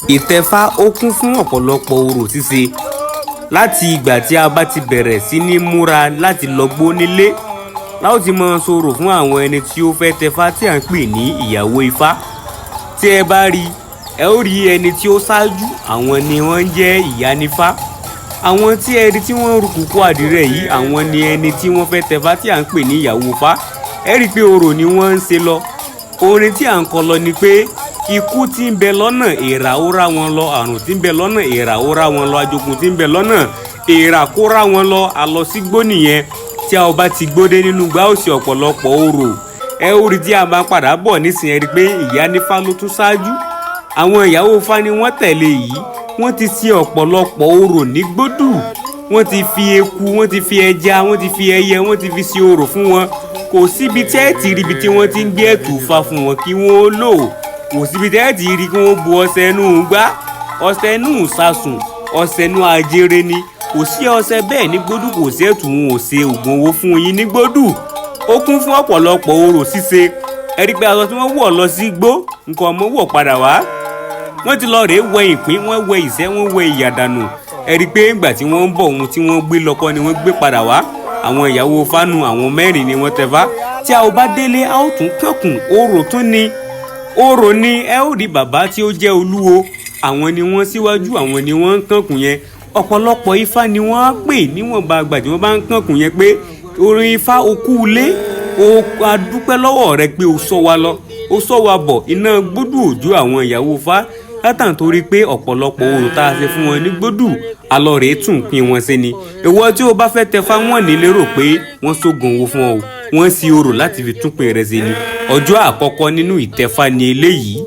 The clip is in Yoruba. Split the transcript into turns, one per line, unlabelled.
Ìtẹfá ó kún fún ọ̀pọ̀lọpọ̀ orò ṣíṣe. Láti ìgbà tí a bá ti bẹ̀rẹ̀ sí ní múra láti lọ́gbó nílé la ó ti máa sọ̀rọ̀ fún àwọn ẹni tí ó fẹ́ tẹfá tí à ń pè ní ìyàwó ifá. Tí ẹ bá rí, ẹ ó rí ẹni tí ó ṣáájú, àwọn ni wọ́n ń jẹ́ ìyánífá. Àwọn tí ẹ rí tí wọ́n ń rúkùkù àdìrẹ yìí, àwọn ni ẹni tí wọ́n fẹ́ tẹfá tí à ń pè ní ìyàwó ifá. Ẹ rí i pé orò ni wọ́n ń ṣe lọ. Orin tí à ń kọ lọ ni pé ikú tí ń bẹ lọ́nà èèrà ó rá wọn lọ, àrùn tí ń bẹ lọ́nà èèrà ó rá wọn lọ, ajogun tí ń bẹ lọ́nà èèrà kó rá wọn lọ. Àlọsígbó nìyẹn. Tí a ò bá ti gbódé nínú gbá òsì ọ̀pọ̀lọpọ̀ orò, ẹ ó rí tí a máa padà bọ̀ nísìnyẹn. Rí i pé ìyánífá ló tún ṣáájú, àwọn ìyàwó ifá ni wọ́n tẹ̀lé yìí. Wọ́n ti ṣe ọ̀pọ̀lọpọ̀ orò ní gbódù. Wọ́n ti fi eku, wọ́n ti fi ẹja, wọ́n ti fi ẹyẹ, wọ́n ti fi ṣe orò fún wọn. Kò síbi tẹ́ ẹ̀ ti rí ibi tí wọ́n ti ń gbé ẹ̀tù fa fún wọn kí wọ́n lò. Kò síbi tẹ́ ẹ̀ ti rí kí wọ́n bu ọṣẹ inú gbá, ọṣẹ inú sasùn, ọṣẹ inú ajere ni. Kò sí ọṣẹ bẹ́ẹ̀ ní gbódù. Kò sí ẹ̀tù, wọn ò ṣe oògùn owó fún yín ní gbódù. Ó kún fún ọ̀pọ̀lọpọ̀ orò ṣíṣe. Ẹ rí pé aṣọ tí wọ́n wọ̀ lọ sí gbó nǹkan ọmọ wọ̀ padà wá. Wọ́n ti lọ rèé wẹ ìpín, wọ́n wẹ ìṣẹ́, wọ́n wẹ ìyàdànù. Ẹ rí pé ìgbà tí wọ́n ń bọ̀, ohun tí wọ́n gbé lọ́kọ́ ni wọ́n gbé padà wá. Àwọn ìyàwó fánù, àwọn mẹ́rin ni wọ́n tẹfá. Tí a ò bá délé, a ó tún kẹ́kùn orò tún ni orò ni. Ẹ ó rí bàbá tí ó jẹ́ olúwo, àwọn ni wọ́n síwájú, àwọn ni wọ́n ń kànkùn yẹn. Ọ̀pọ̀lọpọ̀ ifá ni wọ́n á pè níwọ̀nba àgbà tí wọ́n bá ń kànkùn yẹn pé orin ifá okú ilé o, a dúpẹ́ lọ́wọ́ rẹ pé o sọ wa lọ, o sọ wa bọ̀. Iná gbódù òjò àwọn ìyàwó ifá látàn torí pé ọ̀pọ̀lọpọ̀ orò tá a ṣe fún wọn ní gbódù alọ́rẹ̀ẹ́ tún pín wọn sí ni. Ìwọ tí o bá fẹ́ tẹfá, wọn ní lérò pé wọ́n sógun owó fún ọ o, wọ́n sì orò láti fi tún pín rẹ̀ sí ni. Ọjọ́ àkọ́kọ́ nínú ìtẹfá ni eléyìí.